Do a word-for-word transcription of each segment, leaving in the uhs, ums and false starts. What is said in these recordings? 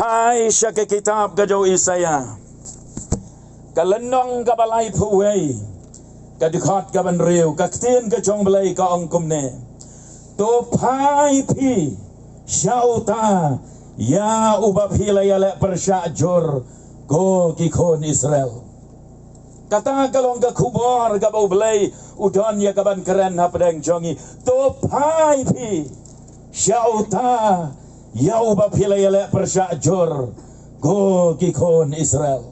Ai sha ka kitab ka jong u Isaïah, ka lynnong kaba laiphew wei, ka dkhot kaba hynriew, ka ktien ka jong u Blei ka ong kumne: To phai phi sha uta ïa uba phi la ïaleh pyrshah jur, ko ki khun Israel. Kata ka long ka khubor kaba u Blei u don ïa ka ban kren hapdeng jong ngi. To phai phi sha uta ïa uba phi la ïaleh pyrshah jur, ko ki khun Israel.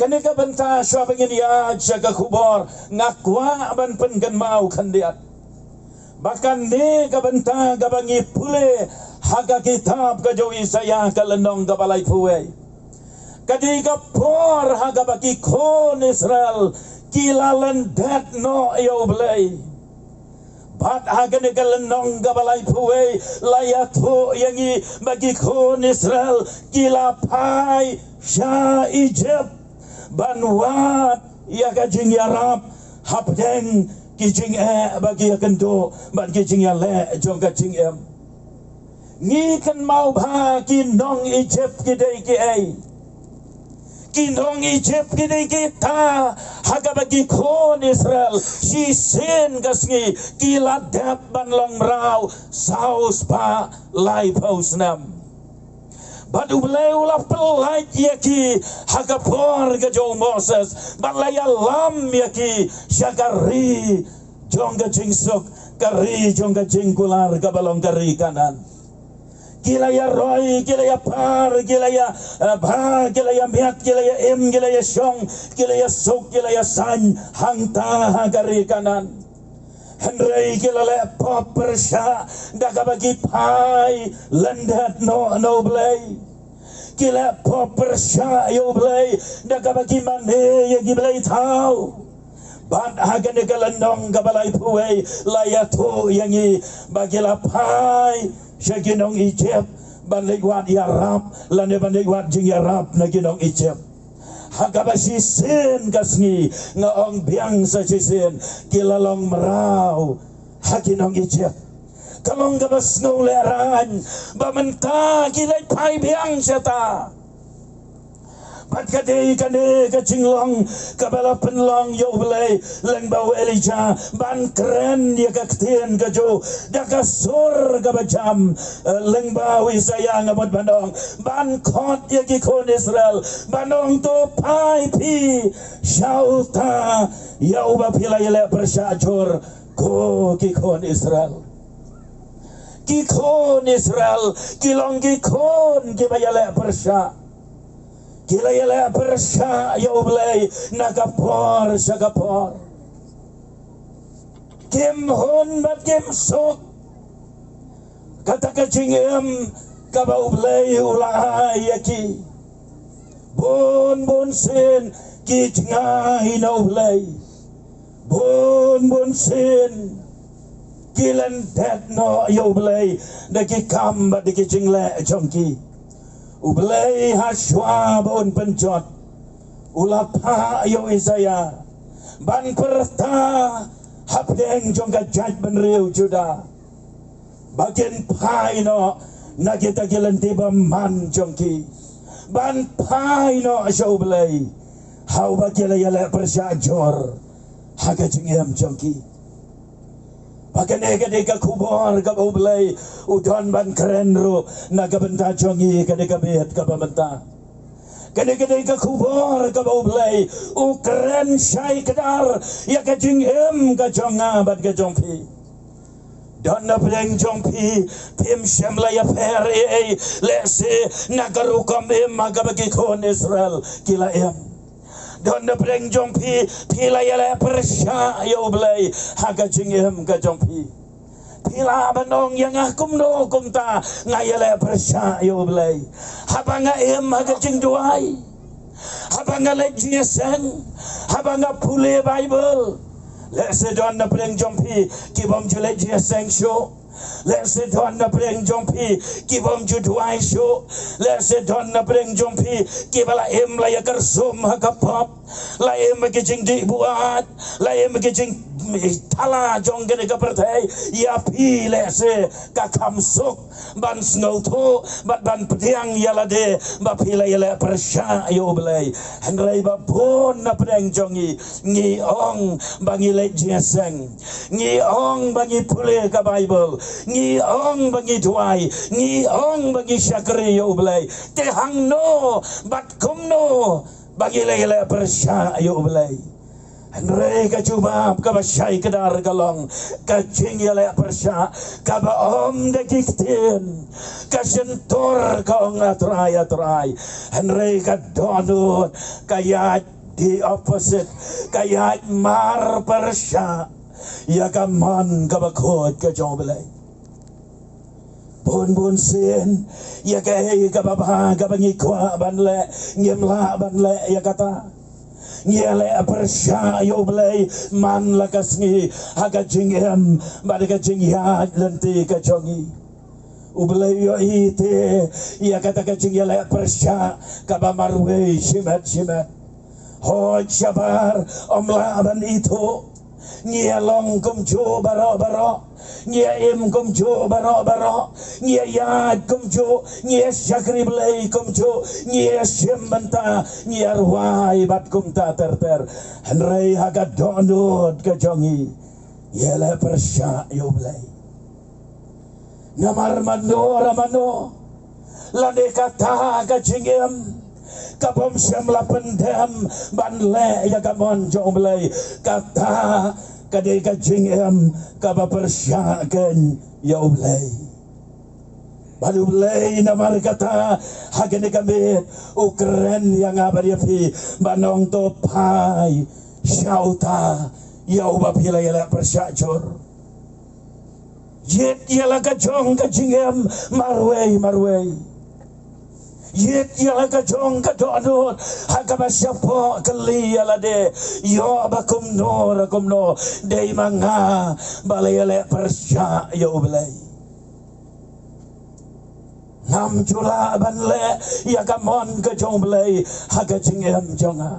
Kane ka bynta shuwa ba ngin ïaid sha ka khubor, nga kwah ban pynkynmaw khyndiat ba kane ka bynta kaba ngi pule ha ka kitab ka jong u Isaïah ka lynnong kaba laiphew wei, ka dei ka por ha kaba ki khun Israel ki la lyndet noh ïa u Blei. Bad ha kane ka lynnong kaba laiphew wei la ïathuh ïa ngi ba ki khun Israel ki la phai sha Egypt ban wad ïa ka jingïarap hapdeng ki jingeh ba ki ïakynduh bad ki jingïaleh jong ka jingim. Ngi kynmaw ba ki nong Egypt ki dei kiei? Ki nong Egypt ki dei kita ha kaba ki khun Israel shisien ka sngi ki la dep ban long mraw saw spah laiphew snem. Bad u Blei u la pyllait ïa ki ha ka por ka jong u Moses, bad la ïalam ïa ki sha ka ri jong ka jingsuk, ka ri jong ka jingkular kaba long ka ri Kanaan. Ki la ïaroi, ki la ïapar, ki la ïa, eh, bha, ki la ïamiat, ki la ïaim, ki la ïashong, ki la ïasuk, ki la ïasaiñ hangta ha ka ri Kanaan. Hynrei ki la leh pop pyrshah da kaba ki phai lyndet noh na u Blei. Ki leh pop pyrshah ïa u Blei da kaba ki mane ïa ki blei thaw. Bad ha kane ka lynnong kaba laiphew wei la ïathuh ïa ngi ba ki la phai sha ki nong Egypt ban leit wad ïarap, lane ban leit wad jingïarap na ki nong Egypt. Ha kaba shisien ka sngi, nga ong biang sa shisien, ki la long mraw ha ki nong Egypt. Ka long kaba sngewlehraiñ ba mynta ki leit phai biang shata. Bad ka dei kane ka jinglong kaba la pynlong ïa u Blei lyngba u Elijah ban kren ïa ka ktien ka jong u da ka sur kaba jam, eh, lyngba u Isaïah nga mut ban ong, ban khot ïa ki khun Israel ban ong, to phai phi sha uta ïa uba phi la ïaleh pyrshah jur, ko ki khun Israel. Ki khun Israel ki long ki khun kiba ïaleh pyrshah. Ki la ïaleh pyrshah ïa u Blei na ka por sha ka por. Kim hun bad kim suk. Kata ka jingim kaba u Blei u la ai ïa ki. Bun bun sien ki jngai na u Blei. Bun bun sien ki lyndet noh ïa u Blei da ki kam bad da ki jingleh jong ki. U Blei ha shuwa ba un pynjot u la phah ïa u Isaïah ban pyrta hapdeng jong ka jaitbynriew Judah ba kin phai noh na kita ki lynti bymman jong ki, ban phai noh sha u Blei ha uba ki la ïaleh pyrshah jur ha ka jingim jong ki. Ba kane ka dei ka khubor kaba u Blei u don ban kren ruh na ka bynta jong ngi, kane ka bit kaba mynta. Kane ka dei ka khubor kaba u Blei u kren shai kdar ïa ka jingim ka jong nga bad ka jong phi. Don na pdeng jong phi, phim shym la ïapher ei ei lehse na ka rukom im ha kaba ki khun Israel ki la im. Don na pdeng jong phi, phi la ïaleh pyrshah ïa u Blei ha ka jingim ka jong phi. Phi lah ban ong ïa nga, kumno kumta nga ïaleh pyrshah ïa u Blei? Haba nga im ha ka jingduwai, haba nga leit jingïaseng, haba nga pule Baibl. Lehse don na pdeng jong phi ki bym ju leit jingïaseng shuh. Lehse don na pdeng jong phi ki bym ju duwai shuh. Lehse don na pdeng jong phi kiba la im la ïa kyrsum ha ka pop, la im ha ki jingdih buaid, la im ha ki jingthala jong kane ka pyrthei. Ïa phi lehse ka kham suk ban sngewthuh bad ban pdiang ïa lade ba phi la ïaleh pyrshah ïa U Blei. Hynrei ba bun na pdeng jong ngi, ngi ong ba ngi leit jingïaseng, ngi ong ba ngi pule ka Baibl, ngi ong ba ngi duwai, ngi ong ba ngi shakri ïa U Blei. Te hangno bad kumno ba ngi la ïaleh pyrshah ïa U Blei? Hynrei ka jubab kaba shai kdar ka long ka jingïaleh pyrshah kaba ym da ki ktien. Ka shyntur ka ong, A Trai, A Trai. Hynrei ka dohnud ka ïaid the opposite, ka ïaid mar pyrshah ïa ka mon kaba khuid ka jong U Blei. Bun bun sien ïa kaei kaba bha kaba ngi kwah ban leh, ngim lah ban leh ïa kata. Ngi ïaleh pyrshah ïa U Blei man la ka sngi ha ka jingim bad ka jingïaid lynti ka jong ngi. U Blei u ïohi te ïa kata ka jingïaleh pyrshah kaba marwei shimet shimet. Hooid, shabar ym lah ban ithuh. Ngi ïa long kumjuh baroh baroh. Ngi ïa im kumjuh baroh baroh. Ngi ïa ïaid kumjuh. Ngi ïa shakri Blei kumjuh. Ngi ïa shim bynta. Ngi ïa rwai bad kumta ter ter. Hynrei ha ka dohnud ka jong ngi, ngi ïaleh pyrshah ïa U Blei. Namar mano re mano, lane kata ka jingim ka bym shym la pyndem ban leh ïa ka mon jong U Blei, kata ka dei ka jingim kaba pyrshah kein ïa U Blei. Bad U Blei namar kata ha kane ka miet u kren ïa nga bad ïa phi ban ong, to phai sha uta ïa uba phi la ïaleh pyrshah jur. Ïit ïa la ka jong ka jingim marwei marwei. Ïit ïa la ka jong ka dohnud ha kaba shapoh kylli ïa lade, ïoh ba kumno re kumno, dei ma nga ba la ïaleh pyrshah ïa U Blei. Ngam ju lah ban leh ïa ka mon ka jong U Blei ha ka jingim jong nga.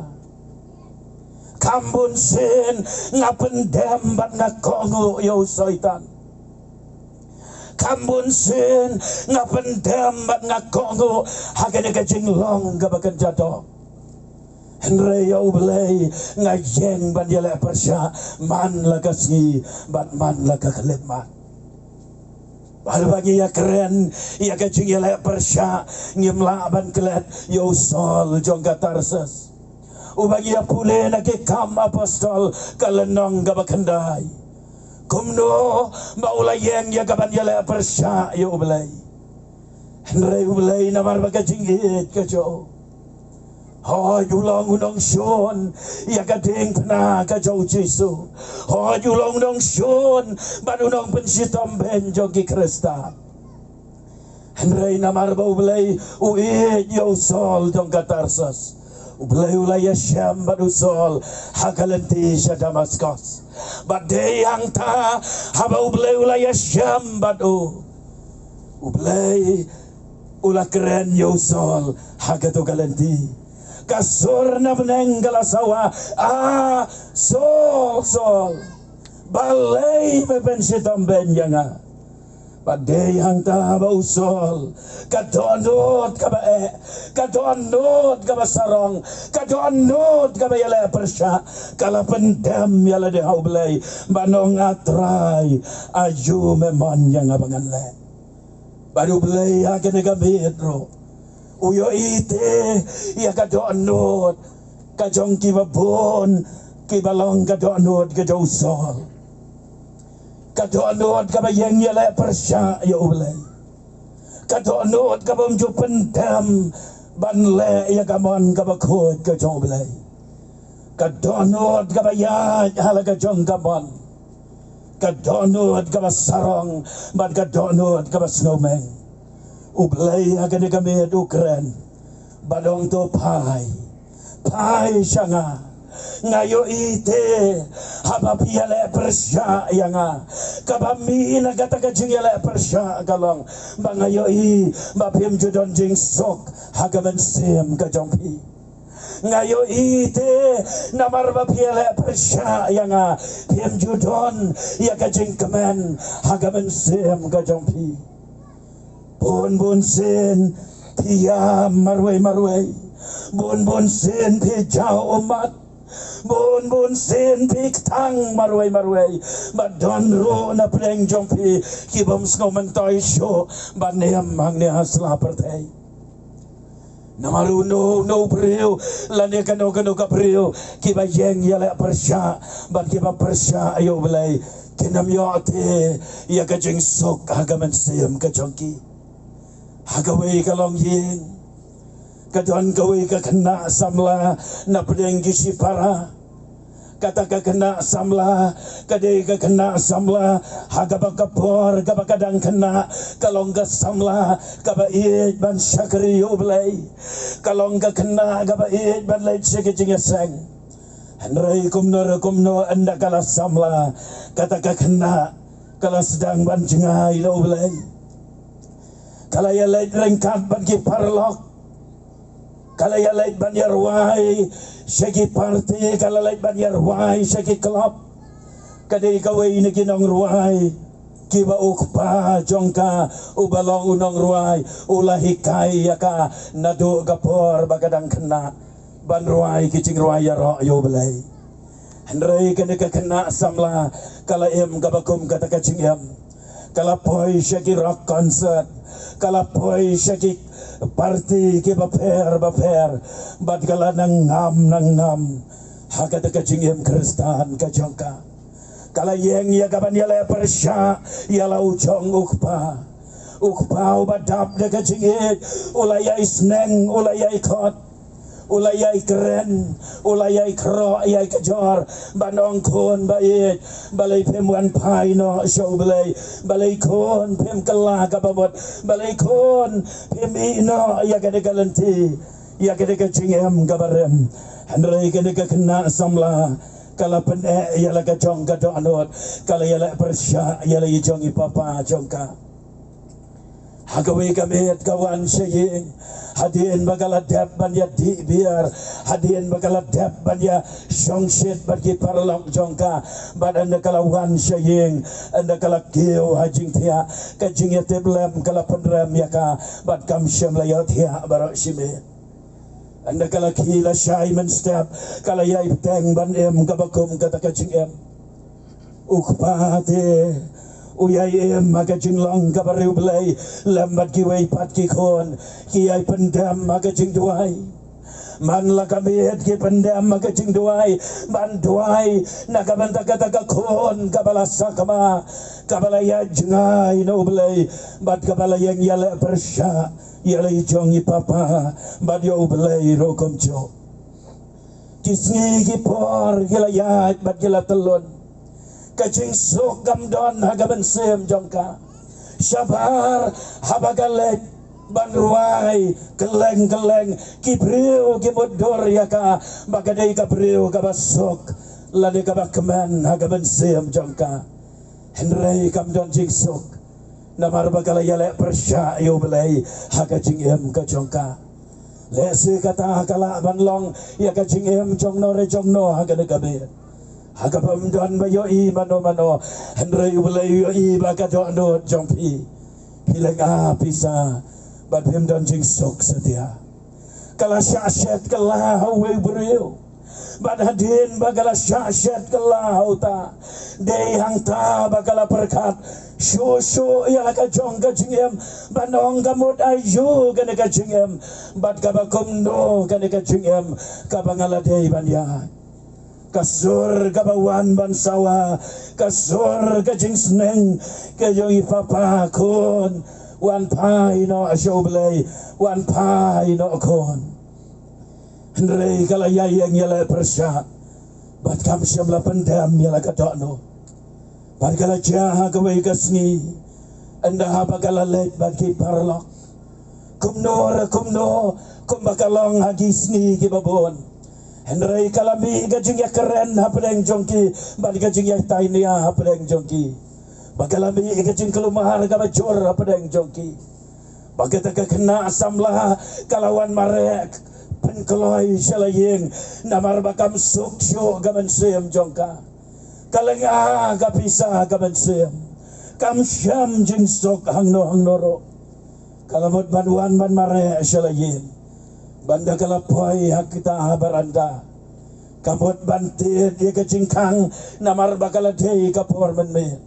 Kham bun sien nga pyndem bad nga kohnguh ïa u Soitan. Kham bun sien nga pyndem bad nga kohnguh ha kane ka jinglong kaba kynja doh. Hynrei ïa U Blei nga ïeng ban ïaleh pyrshah man la ka sngi bad man la ka khyllipmat. Bad ba ngi ïa kren ïa ka jingïaleh pyrshah, ngim lah ban klet ïa u Saul jong ka Tarsus, uba ngi ïa pule na Ki Kam Apostol ka lynnong kaba khyndai. Kumno ba u la ïeng ïa ka ban ïaleh pyrshah ïa U Blei? Hynrei U Blei namar ba ka jingïeit ka jong u, hooid, u long u nongshun ïa ka diengphna ka jong U Jisu. Hooid, u long u nongshun bad u nongpynshitom beiñ jong ki Khristan. Hynrei namar ba U Blei u ïeit ïa u Saul jong ka Tarsus, U Blei u la ïashem bad u Saul ha ka lynti sha Damaskos. Bad dei hangta haba U Blei u la ïashem bad u, U Blei u la kren ïa u Saul ha kato ka lynti. Ka sur na bneng ka la sawa, A Saul, Saul, balei me pynshitom beiñ ïa nga? Bad dei hangta ba u Saul, ka dohnud kaba eh, ka dohnud kaba sarong, ka dohnud kaba ïaleh pyrshah, ka la pyndem ïa lade ha U Blei ban ong, A Trai, aïu me mon ïa nga ba ngan leh? Bad U Blei ha kane ka miet ruh u ïohi te ïa ka dohnud ka jong kiba bun, kiba long ka dohnud ka jong u Saul. Ka dohnud kaba ïeng ïaleh pyrshah ïa U Blei. Ka dohnud kaba ym ju pyndem ban leh ïa ka mon kaba khuid ka jong U Blei. Ka dohnud kaba ïaid ha la ka jong ka mon. Ka dohnud kaba sarong bad ka dohnud kaba sngewmeng. U Blei ha kane ka miet u kren bad ong, to phai, phai sha nga. Nga ïohi te, haba phi ïaleh pyrshah ïa nga, kaba mih na kata ka jingïaleh pyrshah ka long ba nga ïohi ba phim ju don jingsuk ha ka mynsiem ka jong phi. Nga ïohi te, namar ba phi ïaleh pyrshah ïa nga, phim ju don ïa ka jingkmen ha ka mynsiem ka jong phi. Bun bun sien phi ïam marwei marwei. Bun bun sien phi jaw ummat. Bun bun sien phi ktang marwei marwei. Bad don ruh na pdeng jong phi ki bym sngew myntoi shuh ban im hangne ha sla pyrthei. Namar uno uno u briew lane kano kano ka briew kiba ïeng ïaleh pyrshah bad kiba pyrshah ïa U Blei, kin ym ïoh te ïa ka jingsuk ha ka mynsiem ka jong ki. Ha kawei ka longïing ka don kawei ka khynnah samla na pdeng ki shipara. Kata ka khynnah samla ka dei ka khynnah samla ha kaba ka por kaba ka dang khynnah ka long ka samla kaba ïeit ban shakri ïa U Blei. Ka long ka khynnah kaba ïeit ban leit sha ka jingïaseng. Hynrei kumno re kumno, ynda ka la samla, kata ka khynnah ka la sdang ban jngai na U Blei. Ka la ïaleit ryngkat bad ki paralok. Ka la ïaleit ban ïarwai sha ki party, ka la leit ban ïarwai sha ki club. Ka dei kawei na ki nongrwai kiba u kpa jong ka, uba long u nongrwai, u la hikai ïa ka naduh ka por ba ka dang khynnah ban rwai ki jingrwai ïaroh ïa U Blei. Hynrei kane ka khynnah samla ka la im kaba kum kata ka jingim. Ka la poi sha ki rock concert, ka la poi sha ki party kiba pher ba pher, bad ka la nang ngam nang ngam ha kata ka jingim Khristan ka jong ka. Ka la ïeng ïa ka ban ïaleh pyrshah ïa la u jong u kpa. U kpa uba dap da ka jingïeit, u la ïai sneng, u la ïai khot, u la ïai kren, u la ïai khroh ïai kjor ban ong, khun ba ïeit, balei phim wan phai noh sha U Blei? Balei khun phim kylla kaba mut? Balei khun phim ïeh noh ïa kane ka lynti, ïa kane ka jingim kaba rim? Hynrei kane ka khynnah samla ka la pyneh ïa la ka jong ka dohnud, ka la ïaleh pyrshah ïa la i jong i papa jong ka. Ha kawei ka miet ka wan sha ïing, hadien ba ka la dep ban ïa dih biar, hadien ba ka la dep ban ïa shongshit bad ki paralok jong ka, bad ynda ka la wan sha ïing, ynda ka la kiew ha jingthiah, ka jingïatiplem ka la pynrem ïa ka, bad kam shym la ïohthiah baroh shi miet. Ynda ka la khie lashai mynstep, ka la ïai bteng ban im kaba kum kata ka jingim. U kpa te u ïai im ha ka jinglong kaba riewblei lem bad kiwei pat ki khun ki ïai pyndem ha ka jingduwai. Man la ka miet ki pyndem ha ka jingduwai ban duwai na ka bynta kata ka khun kaba la sakma, kaba la ïaid jngai na U Blei bad kaba la ïeng ïaleh pyrshah ïa la i jong i papa bad ïa U Blei ruh kumjuh. Ki sngi ki por ki la ïaid bad ki la tyllun. Ka jingsuk kam don ha ka mynsiem jong ka. Shabar haba ka leit ban rwai kylleng kylleng, ki briew ki mutdur ïa ka ba ka dei ka briew kaba suk lane kaba kmen ha ka mynsiem jong ka. Hynrei kam don jingsuk namar ba ka la ïaleh pyrshah ïa U Blei ha ka jingim ka jong ka. Lehse kata ka lah ban long ïa ka jingim jongno re jongno ha kane ka miet. Ha kaba ym don ba ïohi mano mano, hynrei U Blei u ïohi ba ka dohnud jong phi. Phi lynga pisa bad phim don jingsuk satia. Ka la shah shet kylla ha uwei u briew. Bad hadien ba ka la shah shet kylla ha uta, dei hangta ba ka la pyrkhat shuh shuh ïa la ka jong ka jingim, ban ong, ka mut aïu kane ka jingim, bad kaba kumno kane ka jingim kaba nga la dei ban ïaid. Ka sur kaba wan ban sawa, ka sur ka jingsneng ka jong i papa, khun, wan phai noh sha U Blei, wan phai noh khun. Hynrei ka la ïai ïeng ïaleh pyrshah bad kam shym la pyndem ïa la ka dohnud. Bad ka la jia ha kawei ka sngi, ynda haba ka la leit bad ki paralok, kumno re kumno, kumba ka long ha ki sngi kiba bun. Hynrei ka la mih ka jingïakren hapdeng jong ki bad ka jingïatainia hapdeng jong ki. Ba ka la mih ka jingkulmar kaba jur hapdeng jong ki. Ba kata ka khynnah samla ka la wan mareh pynkloi sha la ïing, namar ba kam suk shuh ka mynsiem jong ka. Ka la nga ka pisa ka mynsiem. Kam shem jingsuk hangno hangno ruh. Ka la mut ban wan ban mareh sha la ïing. Bad ynda ka la poi ha kita ha baranda, ka mut ban tied ïa ka jingkhang, namar ba ka la dei ka por mynmiet.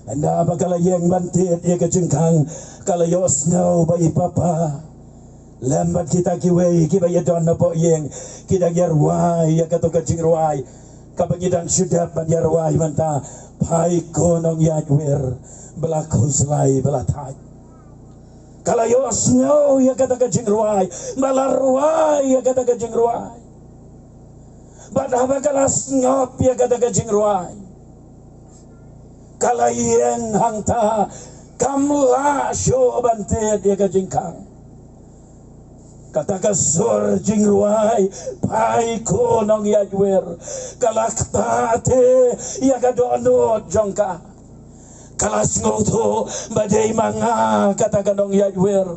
Ynda ba ka la ïeng ban tied ïa ka jingkhang, ka la ïohsngew ba i papa lem bad kita kiwei kiba ïadon hapoh ïing ki dang ïarwai ïa kato ka jingrwai kaba ngi dang shu dep ban ïarwai mynta: Phai ko nongïaid wir, ba la khuslai ba la thait. Ka la ïohsngew ïa kata ka jingrwai, ba la rwai ïa kata ka jingrwai. Bad haba ka la sngap ïa kata ka jingrwai, ka la ïeng hangta, kam lah shuh ban tied ïa ka jingkhang. Kata ka sur jingrwai, Phai ko nongïaid wir, ka la ktah te ïa ka dohnud jong ka. Ka la sngewthuh ba dei ma nga kata ka nongïaid wir.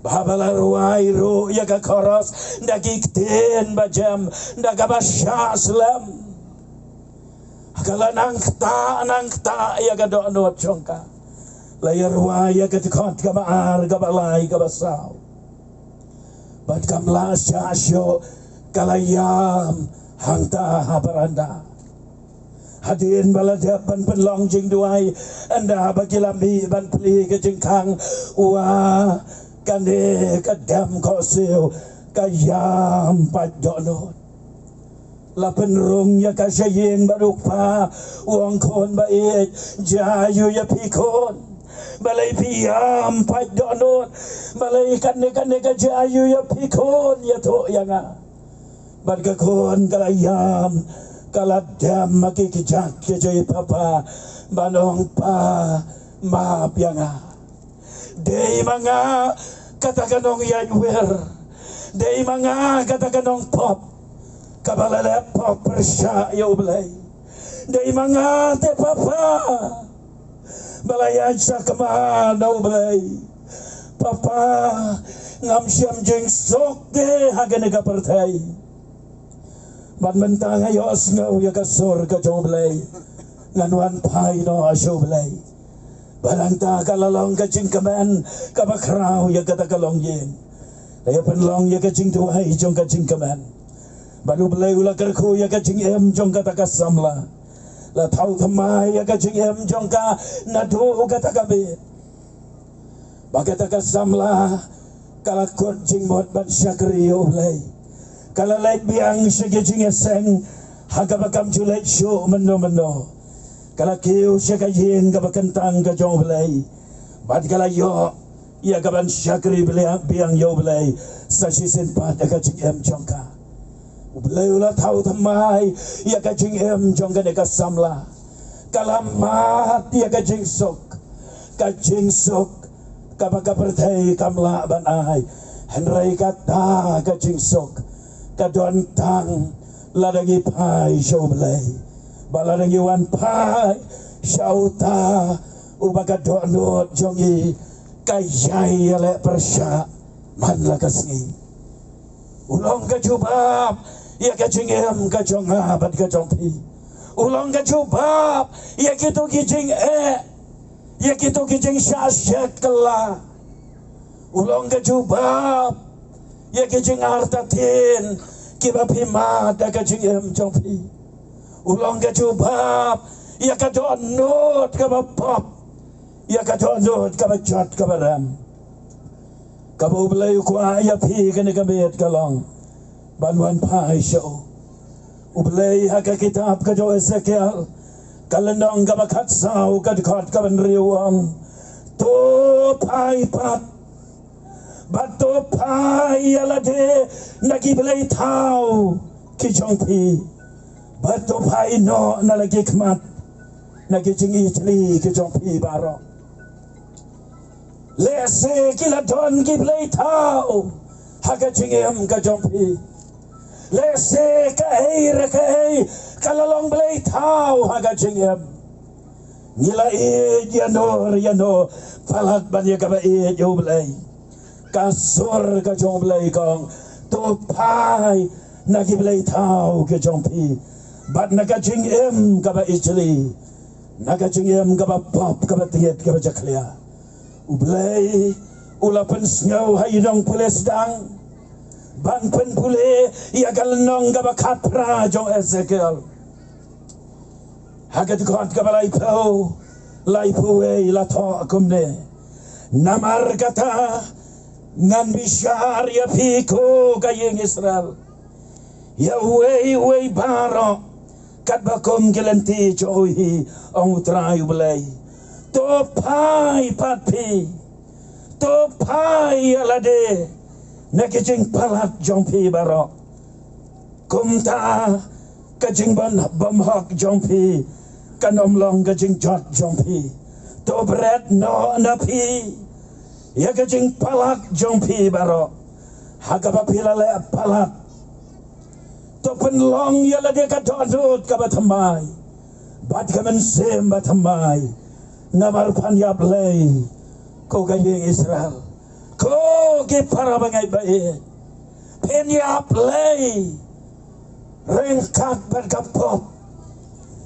Ba haba la rwai ruh ïa ka chorus da ki ktien ba jem, da kaba shah slem, ka la nang ktah nang ktah ïa ka dohnud jong ka. La ïarwai ïa ka dkhot kaba ar, kaba lai, kaba saw. Bad kam lah shah shuh, ka la ïam hangta ha baranda. Hadien ba la dep ban pynlong jingduwai, ynda ba ki la mih ban plie ka jingkhang, wa kane ka dem khohsiew ka ïam pat dohnud. La pynrung ïa ka sha ïing bad u kpa u ong: Khun ba ïeit, jia aiu ïa phi khun? Balei phi ïam pat dohnud? Balei kane kane ka jia aiu ïa phi khun? Ïathuh ïa nga. Bad ka khun ka la ïam, ka la dem ha ki kjat ki jong i papa ban ong: Pa, map ïa nga. Dei ma nga kata ka nongïaid wir. Dei ma nga kata ka nongpop kaba la leh pop pyrshah ïa U Blei. Dei ma nga te papa ba la ïaid sakma na U Blei. Papa, ngam shem jingsuk te ha kane ka pyrthei. Bad mynta nga ïohsngew ïa ka sur ka jong U Blei. Ngan wan phai noh sha U Blei. Bad hangta ka la long ka jingkmen kaba khraw ïa kata ka longïing. La ïa pynlong ïa ka jingduwai jong ka jingkmen. Bad U Blei u la kyrkhu ïa ka jingim jong kata ka samla. La thaw thymmai ïa ka jingim jong ka naduh kata ka miet. Ba kata ka samla ka la kut jingmut ban shakri ïa U Blei. Ka la leit biang sha ki jingïaseng ha kaba kam ju leit shuh mynno mynno. Ka la kiew sha ka ïing kaba kyntang ka jong U Blei. Bad ka la ïoh ïa ka ban shakri biang, biang ïa U Blei sa shisien pat ha ka jingim jong ka. U Blei u la thaw thymmai ïa ka jingim jong kane ka samla. Ka la mad ïa ka jingsuk. Ka jingsuk kaba ka pyrthei kam lah ban ai. Hynrei kata ka jingsuk ka don tang lada ngi phai sha U Blei. Ba lada ngi wan phai sha uta uba ka dohnud jong ngi ka ïai ïaleh pyrshah man la ka sngi. U long ka jubab ïa ka jingim ka jong nga bad ka jong phi. U long ka jubab ïa kito ki jingeh, ïa kito ki jingshah shet kylla. U long ka jubab ïa ki jingartatien kiba phi mad ha ka jingim jong phi. U long ka jubab ïa ka dohnud kaba pop, ïa ka dohnud kaba jot kaba rem. Kaba U Blei u kwah ïa phi kane ka miet ka long ban wan phai sha u. U Blei ha ka kitab ka jong u Esekiel, ka lynnong kaba khatsaw, ka dkhot kaba hynriew u ong: To phai pat, bad to phai ïa lade na ki blei thaw ki jong phi, bad to phai noh na la ki khmat na ki jingitylli ki jong phi baroh. Lehse ki la don ki blei thaw ha ka jingim ka jong phi. Lehse kaei re kaei ka la long blei thaw ha ka jingim. Ngi la ïeit ïa no re ïa no palat ban ïa kaba ïeit ïa U Blei. Ka sur ka jong U Blei ka ong, to phai na ki blei thaw ki jong phi bad na ka jingim kaba ijli, na ka jingim kaba pop, kaba tied, kaba jakhlia. U Blei u la pynsngew ha i nongpule sdang ban pynpule ïa ka lynnong kaba khatphra jong Esekiel. Ha ka dkhot kaba laiphew, laiphew wei la thoh kumne: Namar kata ngan bishar ïa phi, ko ka ïing Israel, ïa uwei uwei baroh katba kum ki lynti jong u hi, ong U Trai U Blei. To phai pat phi, to phai ïa lade na ki jingpalat jong phi baroh. Kumta ka jingbym, bymhok jong phi kan ym long ka jingjot jong phi. To bret noh na phi ïa ka jingpalat jong phi baroh ha kaba phi la leh palat. To pynlong ïa lade ka dohnud kaba thymmai bad ka mynsiem ba thymmai. Namar phan ïap lei, ko ka ïing Israel, ko ki para bangeit ba ïeit, phin ïap lei ryngkat bad ka pop,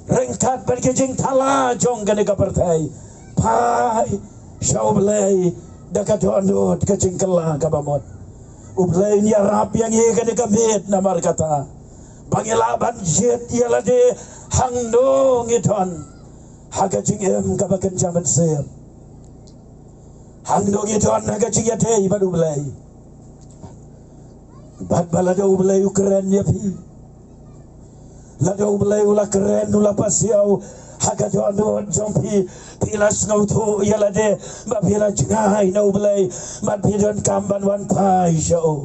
ryngkat bad ka jingthala jong kane ka pyrthei. Phai sha U Blei da ka dohnud ka jingkylla kaba mut. U Blei un ïarap ïa ngi kane ka miet, namar kata ba ngi lah ban jied ïa lade hangno ngi don ha ka jingim kaba kynja mynsiem, hangno ngi don ha ka jingïadei bad U Blei. Bad ba lada U Blei u kren ïa phi, lada U Blei u la kren, u la pasiaw ha ka dohnud jong phi, phi la sngewthuh ïa lade ba phi la jngai na U Blei bad phi donkam ban wan phai sha u.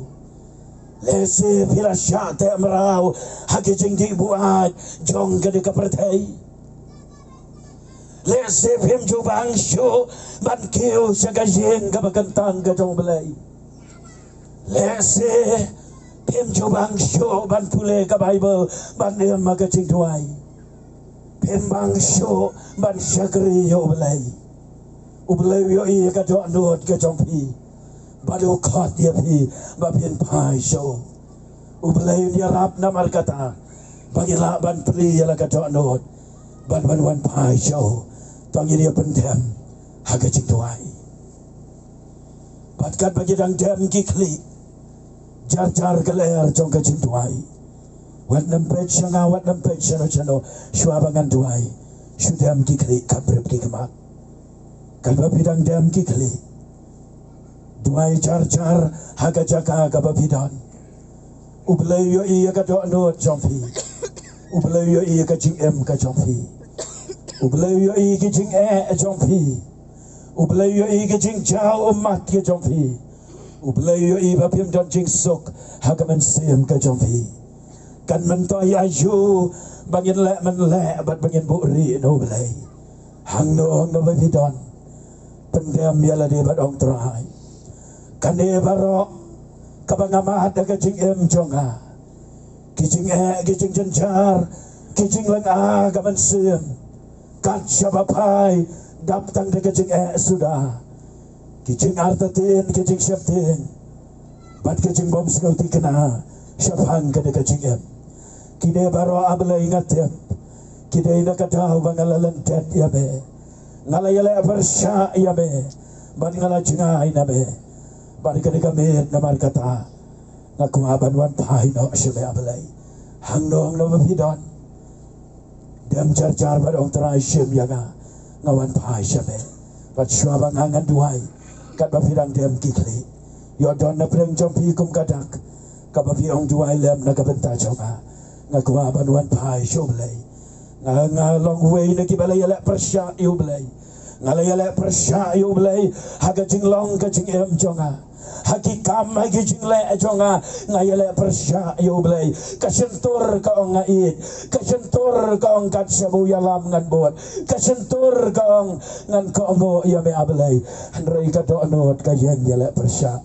Lehse phi la shah teh mraw ha ki jingdih buaid jong kane ka pyrthei. Lehse phim ju bang shuh ban kiew sha ka ïing kaba kyntang ka jong U Blei. Lehse phim ju bang shuh ban pule ka Baibl, ban im ha ka jingduwai. Phim bang shuh ban shakri ïa U Blei. U Blei u ïohi ïa ka dohnud ka jong phi bad u khot ïa phi ba phin phai sha u. U Blei un ïarap, namar kata ba ngi lah ban plie ïa la ka dohnud bad ban wan phai sha u. To ngin ïa pyndem ha ka jingduwai. Bad katba ngi dang dem ki khlieh, jar jar ka lyer jong ka jingduwai. Wat nym peit sha nga, wat nym peit shano shano, shuwa ba ngan duwai, shu dem ki khlieh, khapbrip ki khmat. Katba phi dang dem ki khlieh, duwai jar jar ha ka jaka kaba phi don. U Blei u ïohi ïa ka dohnud jong phi. U Blei u ïohi ïa ka jingim ka jong phi. U Blei u ïohi ki jingeh jong phi. U Blei u ïohi ki jingjaw ummat ki jong phi. U Blei u ïohi ba phim don jingsuk ha ka mynsiem ka jong phi. Kan myntoi aïu ba ngin leh mynleh bad ba ngin buhrieh na U Blei. Hangno hangno ba phi don, pyndem ïa lade bad ong, Trai, kane baroh kaba nga mad ha ka jingim jong nga, ki jingeh, ki jingjynjar, ki jinglynga ka mynsiem, kat shaba phai dap tang da ka jingeh suda, ki jingartatien, ki jingsheptieng bad ki jingbymsngewthikna shaphang kane ka jingim. Kine baroh, A Blei, nga tip ki dei na ka daw ba nga la lyndet ïa me, nga la ïaleh pyrshah ïa me bad nga la jngai na me. Bad kane ka miet, namar kata nga kwah ban wan phai noh sha me, A Blei. Hangno hangno ba phi don, dem jar jar bad ong, Trai, shim ïa nga, nga wan phai sha me. Bad shuwa ba nga ngan duwai, katba phi dang dem ki khlieh, ïoh don na pdeng jong phi kum ka dak kaba phi ong, duwai lem na ka bynta jong nga. Nga kwah ban wan phai sha U Blei. Nga, nga long uwei na kiba la ïaleh pyrshah ïa U Blei. Nga la ïaleh pyrshah ïa U Blei ha ka jinglong ka jingim jong nga. Ha ki kam, ha ki jingleh jong nga, nga ïaleh pyrshah ïa U Blei. Ka shyntur ka ong nga ïeit, ka shyntur ka ong kat shaba u ïalam ngan bud, ka shyntur ka ong ngan kohnguh ïa me, A Blei. Hynrei ka dohnud ka ïeng ïaleh pyrshah.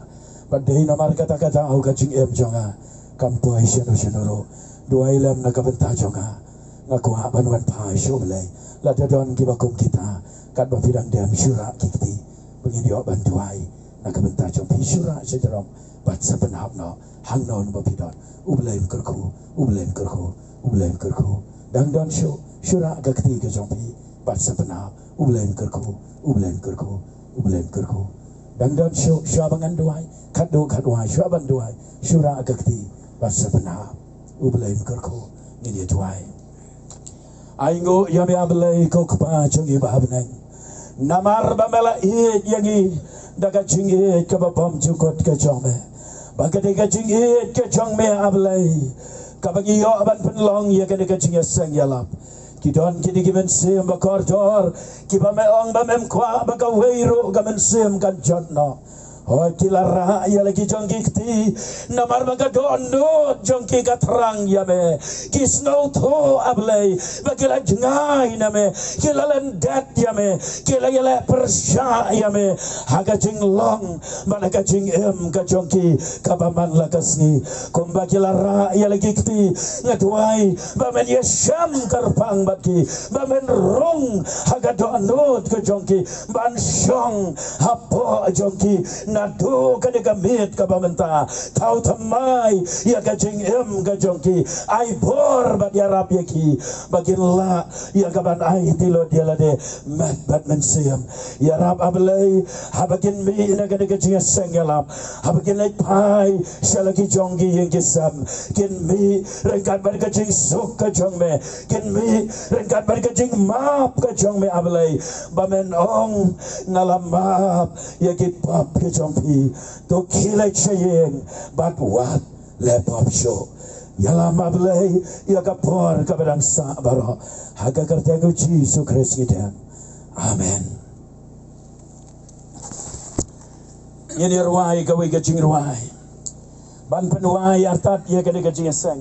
Bad dei namar kata ka daw ka jingim jong nga Kam poi shano shano ruh. Duwai lem na ka bynta jong nga. Nga kwah ban wan phai sha U Blei. Lada don kiba kum kita, katba phi dang dem, shu rah ki kti. Ba ngin ïoh ban duwai na ka bynta jong phi, shu rah sha jrong bad sa pynhap noh hangno ba phi don. U Blei un kyrkhu, U Blei un kyrkhu, U Blei un kyrkhu. Dang don shuh, shu rah ka kti ka jong phi bad sa pynhap. U Blei un kyrkhu, U Blei un kyrkhu, U Blei un kyrkhu. Dang don shuh, shuwa ba ngan duwai, khatduh khatwai, shuwa ban duwai, shu rah ka kti bad sa pynhap. U Blei un kyrkhu. Ngin ïa duwai. Ai nguh ïa me, A Blei, ko Kpa jong ngi ba ha bneng. Namar ba me la ïeit ïa ngi da ka jingïeit kaba bymjukut ka jong me. Ba ka dei ka jingïeit ka jong me, A Blei, kaba ngi ïoh ban pynlong ïa kane ka jingïaseng ïalap. Ki don kine ki mynsiem ba kordor, kiba me ong ba mem kwah ba kawei ruh ka mynsiem kan jot noh. Hooid, ki la rah ïa la ki jong ki kti, namar ba ka dohnud jong ki ka thrang ïa me. Ki sngewthuh, A Blei, ba ki la jngai na me, ki la lyndet ïa me, ki la ïaleh pyrshah ïa me ha ka jinglong bad ha ka jingim ka jong ki kaba man la ka sngi. Kumba ki la rah ïa la ki kti, nga duwai ba men ïashem kyrpang bad ki, ba men rung ha ka dohnud ka jong ki, ban shong hapoh jong ki naduh kane ka miet kaba mynta. Thaw thymmai ïa ka jingim ka jong ki, ai bor bad ïarap ïa ki ba kin lah ïa ka ban aiti lut ïa lade met bad mynsiem. Ïarap, A Blei, haba kin mih na kane ka jingïaseng ïalap, haba kin leit phai sha la ki jong ki ïing ki sem, kin mih ryngkat bad ka jingsuk ka jong me, kin mih ryngkat bad ka jingmap ka jong me, A Blei, ba men ong, nga la map ïa ki pop ki jong phi. To khie leit sha ïing bad wat leh pop shuh. Ïalam, A Blei, ïa ka por kaba dang sah baroh. Ha ka kyrteng U Jisu Khrist ngi dang. Amen. Ngin ïa rwai kawei ka jingrwai ban pynwai artat ïa kane ka jingïaseng.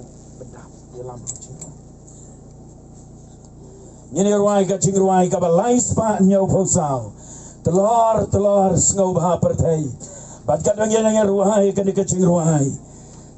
Ngin ïa rwai ka jingrwai kaba lai spah hynñiewphew saw. Tlor, tlor, sngewbha pyrthei. Bad katba ngin ïa rwai kane ka jingrwai,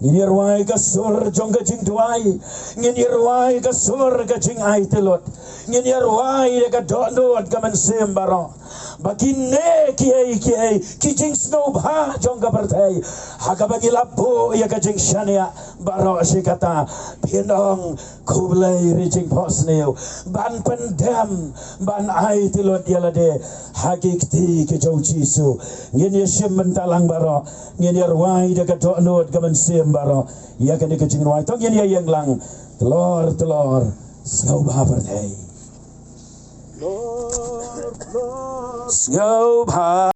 ngin ïa rwai ka sur jong ka jingduwai. Ngin ïa rwai ka sur ka jingaiti lut. Ngin ïa rwai ïa ka dohnud ka mynsiem baroh. Ba kine kiei kiei ki jingsngewbha jong ka pyrthei, ha kaba ngi la buh ïa ka jingshaniah baroh shi katta, phin ong, khublei ri jingphohsniew, ban pyndem, ban aiti lut ïa lade ha ki kti ki jong U Jisu. Ngin ïa shim bynta lang baroh, ngin ïa rwai da ka dohnud ka mynsiem baroh ïa kane ka jingrwai. To ngin ïa ïeng lang. Tlor, tlor, sngewbha pyrthei. Sngewbha.